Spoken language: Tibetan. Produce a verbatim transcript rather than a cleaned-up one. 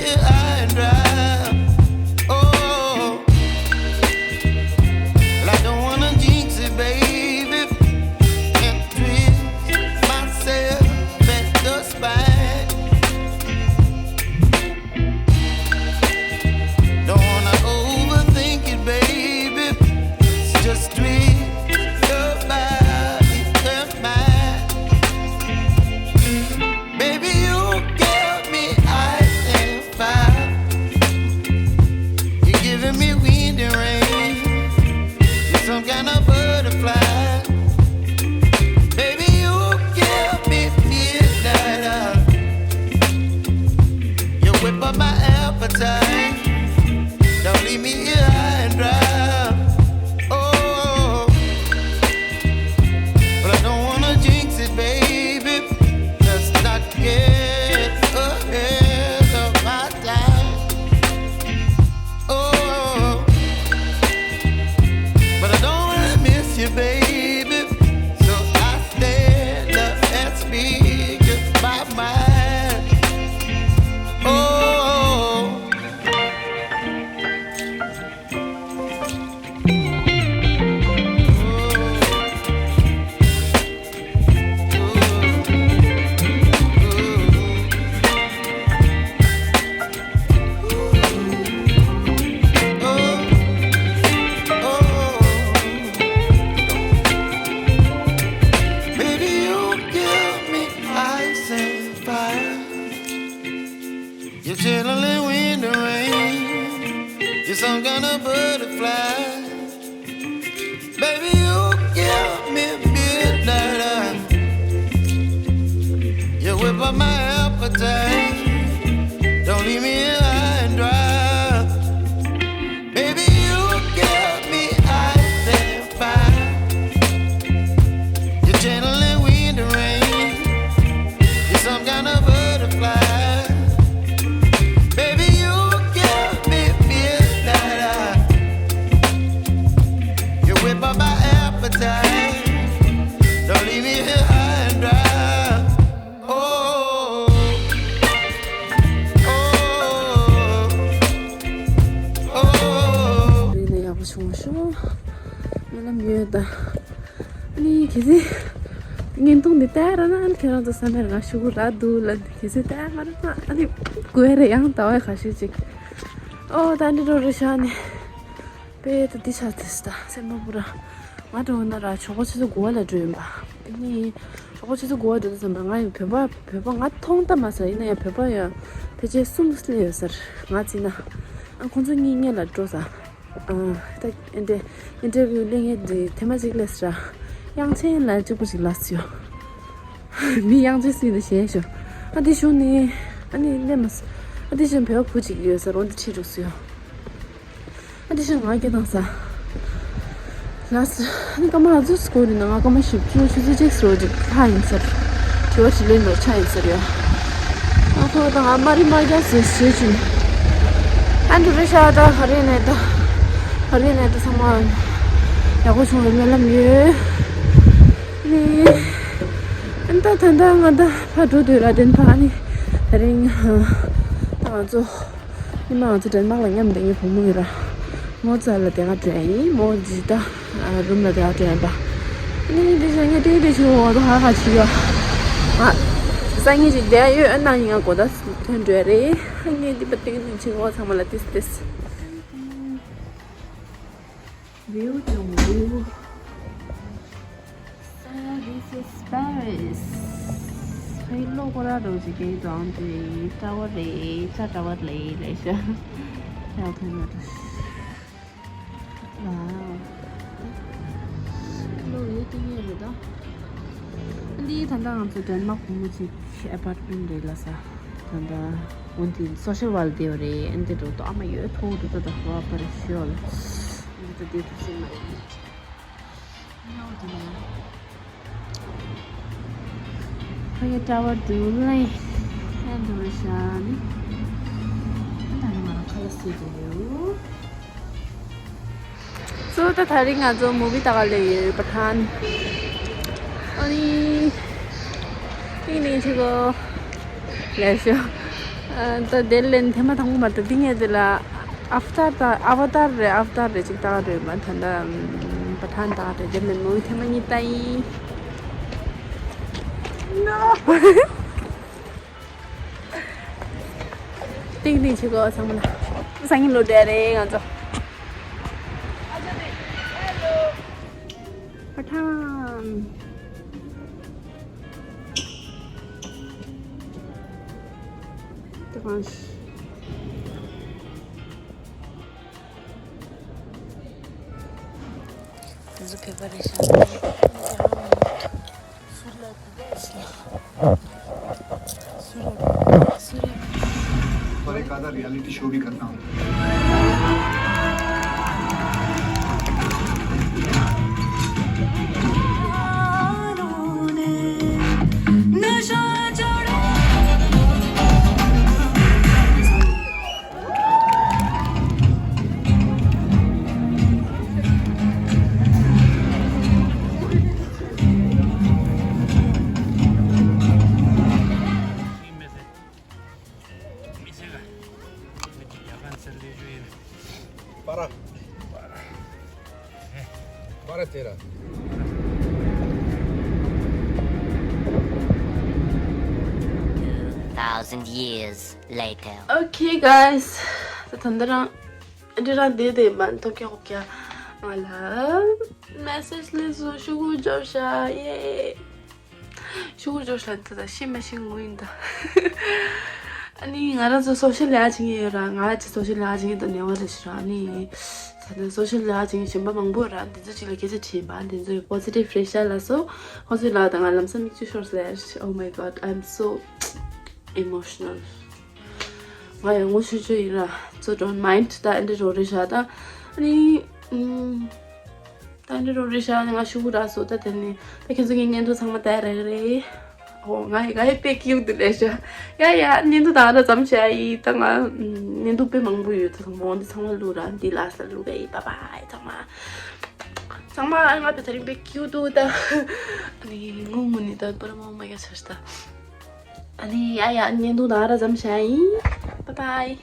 I and drive. Oh, well, I don't wanna jinx it, baby, and twist myself at the spine. Don't wanna overthink it, baby. It's just twist your body and mine. Baby, you give me ice and fire. You're giving me wind and rain. You're some kind of butterfly. Baby, you give me midnight oil. You whip up my appetite. Don't leave me here high and dry. Oh, but I don't wanna jinx it, baby. Let's not get ahead of my time. Oh, but I don't wanna miss you, baby. So I stand up and speak just my mind. Oh. Baby, you give me ice and fire. You're chilling in the rain. You're some kind of butterfly. Baby, you give me midnight oil. You whip up my appetite. Don't leave me here high and dry. Baby, you give me ice and fire. You're channeling wind and rain. You're some kind of butterfly. Baby, you give me midnight oil. You whip up my appetite. Don't leave me here high and dry. Oh, oh, oh. རེད་ལ་ཡག་པོ་བྱུང་བ་ཤོག་སྨོན་ལམ་ཡོད་ད། ཨ་ནི་གལ་སྲིད་བརྙན་ཐུང་འདི་ལྟ་ར་ན་ཨ་ནི་ཁྱེད་རང་ཚོ་བསམ་པའི་ང་ཤུ་གུ་ར་འདུག་ལ་གལ་སྲིད་ལྟ་མ་ར་ན་ཨ་ནི་དགོས་རེད་ཡང་ཟླ་བ་ཁ་ཤས་ཅིག་ཨོ་ད་འདི་འགྲོ་རེད་ཤག་ནི། དཔེ་ད་འདི་ཆགས་ཚེ་ད་སེམས་པ་པོ་ར། ང་འགྲོ་ན་ར་གྲོགས་པོ་ཆུ་ཚོད་དགུ་པ་ལ་འགྲོ་ཡིན་པ། ཨ་ནི་གྲོགས་པོ་ཆུ་ཚོད་དགུ་པ་འགྲོ་དུས་ཙམ་པ་ང་ཡང་བོད་པ་བོད་པ་ང་མཐོང་ལྟ་མ་ཟེར་ཡིན་ན་ཡང་བོད་པ་ཡང་ཕལ་ཆེར་གསུམ་སླེབས་ཡོད་ཟེར་ང་བརྩིས་ན། ཨ་ཁོང་ཚོ་གཉིས་སྔོན་ལ་འགྲོ་ས། ཨ་ད་ཨེ་འདྲས་ཨིན་ཊར་བིའུ་གླེང་ཡས་འདི་ཐེངས་མ་གཅིག་སླེབས་ས་ར། དབྱངས་ཅན་ལགས་གཅིག་པུ་ཅིག་ལབ་སོང་། མི་དབྱངས་ཅན་སུ་ཡིན་ན་ཞེད་ཤོག་ཨ་འདི་གཞུང་ནི་ཨ་ནི་སླེབས་མ་སོང་། ཨ་འདི་གཞུང་བོད་པ་བུ་གཅིག་ཡོད་ས་ར་འོ་འདི་ཁྲིད་འགྲོ་སོང་། ཨ་དེ་བཞིན་ང་སྐད་བཏང་ས། ལགས་སོ། ཨ་ནི་སྐར་མ་ང་ཚོ་སྐོར་ཡིན་ན་ང་སྐར་མ་བཞི་བཅུ་ཆུ་ཚོད་གཅིག་སོ་ཅིག་ལྷག་ཡིན་ཟེར། དྲི་བ་དྲིས་ལན་ནོར་ཆགས་ཡིན་ཟེར་ཡ། ང་ཁོ་དང་ང་མ་རི་མ་རྒྱ་ཟེར་ཟེར་བྱུང་། ཨ་འདི་རེད་ཤག་ད་ག་རེ་ནས་ད། ག་རེ་ནས་ད་ཚང་མ་ཡག་པོ་བྱུང་བའི་སྨོན་ལམ་ཡོད། ནི། ཨ་ནི་ད་ད་ད་ང་ད་ཕར་འགྲོ་འདོད་ར་དེ་ཕར་ཨ་ནི་ད་རིང་ད་ང་ཚོ། ཉི་མ་ང་ཚོ་ཌེན་མག་ལ་མཉམ་དུ་ངའི་བུ་མོ་ཡོད་ར། མོ་རྩ་ལ་དེ་ག་འགྲོ་ཡ་ཡིན། མོ་ཇི་ད་རུམ་ལ་དེ་ག་འགྲོ་ཡ་ཡིན་པ། ཨ་ནི་དེ་བཞིན་ངས་ཏིང་ཏིང་ཞིག་འོ་དོ་ཧ་ཧ་བྱེད་ཡོད། ང་སང་ཉིན་ཅིག་བསྡད་ཡོད། ཨ་ནང་ཉིན་ང་གོ་ད་ཐོན་འགྲོ་ཡ་རེད། ཨ་ངས་འདི་པ་ཏིང་ཏིང་ཞིག་འོ་ཚང་མ་ལ་ཏིས་ཏིས། View to view. So this is Paris. ཧེ་ལོ་ཀོ་ར་རོ་ཇི་གེ་དོང་ཏེ་ཊ་ཝར་རེད། ཊ་ཊ་ཝར་རེད་ལེ་ཤ། ཡག་ཐོན་ཡོད། Wow. ལོ་ཡོད་དེ་ངེས་རེད་ད། འདི་ད་ལྟ་ང་ཚོ་ཌེན་མག་བུ་མོ་ཅིག་ཨེ་པར་ཊི་མེན་ཊི་རེད་ལ་ས། ད་ལྟ་འོན་ཏེ་སོ་ཤལ་ཝརཀ་དེ་རེད། ཨ་ནི་དེ་འགྲོ་ཏོ་ཨ་མ་ཡོད་ཐོག་ཏུ་ད་ད་ཧོ་པར་ཤོལ། འདི་ད་དེ་ཐུབ་སེ་མ་ཡིན། ཡོད་དེ་ཡོད། ཕ་གི་ཊ་ཝར་དུ་ལེ། ཨ་འདུ་རེ་ཤ་ནི། ཨ་ད་ནི་ང་རང་ཁ་ལ་སི་དུ་ཡོད། སོ་ད་ད་རིང་ང་ཚོ་མུ་བི་ལྟ་ག་སླེབས་ཡོད། པ་ཐན། ཨ་ནི། ཏིང་ནིང་ཆི་གོ་ལེ་ཤོ། ཨ། ད་དེ་ལན་ཐེངས་མ་དང་པོ་མ་རེད། འདི་ངས་དེ་ལ་ཨ་ཝ་ཏར་ད་ཨ་ཝ་ཏར་རེད། ཨ་ཝ་ཏར་རེད། ཅིག་ལྟ་ག་འགྲོ་ཡིན་པ། ད་ད་པ་ཐན་ལྟ་ག་འགྲོ། དེ་ལན་མུ་བི་ཐེངས་མ་གཉིས་ལྟ་ཡིན། ཏིང་ཏིང་བྱེད་དགོས་ཚང་མ་ལ། སང་ཉིན་སློབ་གྲྭ་རེད་ང་ཚོ། པ་ཐན། དེ་གང་ཞིག་དེ་ཚོ་བོད་པ་རེད་ཤག་སུ་ལ་སུ་ལ་སུ་ལ། और एक आधा reality show भी करता हूँ। Para. Para tera. Two thousand years later. Okay, guys. ད་ད་ལྟ་རང་འདི་རང་བསྡད་དེ་མ་ཐོག་ཀྱ་ཧོ་ཀྱ་ང་ལ་མེ་སེ་ཇི་སླེབས་སོང་། ཤུ་གུ་འབྱོར་ཤག་ཡེ། ཤུ་གུ་འབྱོར་ཤག་ད་ད་ཤི་མ་ཤི་ངུ་ཡིན་ད། ཨ་ནི་ང་རང་ཚོ་སོ་ཤལ་ཡག་བྱེད་ཀྱི་ཡོད་ར། ང་ཅི་སོ་ཤལ་ཡག་བྱེད་ཀྱི་འདུག་ནས་བ་རེ་ཤི་ར། ཨ་ནི་ད་ད་སོ་ཤལ་ཡག་བྱེད་ཀྱི་གཞན་པ་མང་པོ་ར། འདི་ཚོ་ཅིག་ལ་སྐད་ཆ་དྲིས་པ། འདི་ཚོ་པོ་སི་ཊིབ་རེད་ཤག་ལ་སོ། ཁོང་ཚོའི་ལ་ད་ང་ལམ་སང་མིག་ཆུ་ཤོར་ཟེར། Oh my God, I'm so emotional. ང་ཡང་ངོ་ཤུ་ཤུ་ཡིན་ར། So don't mind. ད་ཨ་འདྲ་རོ་རེད་ཤག་ད་ཨ་ནི་ཨུམ། ད་འདི་རོ་རི་ཤ་ང་ཤུ་གུ་ར་སོ། ད་དེ་ནི་ད་ཁྱེད་ཚོ་ངའི་བརྙན་ཐུང་ཚང་མ་ལྟ་རེད་རེད། ཨོ་ང་ཡི་ང་ཡི་དཔེ་སྐྱིད་འདུག་ལས་ཤ། ཡ་ཡ་བརྙན་ཐུང་ད་ང་ད་ཙམ་བྱ་ཡི། ད་ང་བརྙན་ཐུང་དཔེ་མང་པོ་ཡོད། ད་ཚང་མ་འོ་འདི་ཚང་མ་བླུག་ར། འདི་ལ་ས་བླུག་ག་ཡི། བཱའི་བཱའི། ཚང་མ་ཚང་མ་ང་དཔེ་ད་རིང་དཔེ་སྐྱིད་འདུག་ད་ཨ་ནི་ངུ་ངུ་ནི་ད་པུ་ར་མ་མ་ཡ་ཆར་ད། ཨ་ནི་ཡ་ཡ་བརྙན་ཐུང་ད་ང་ད་ཙམ་བྱ་ཡི། བཱའི་བཱའི།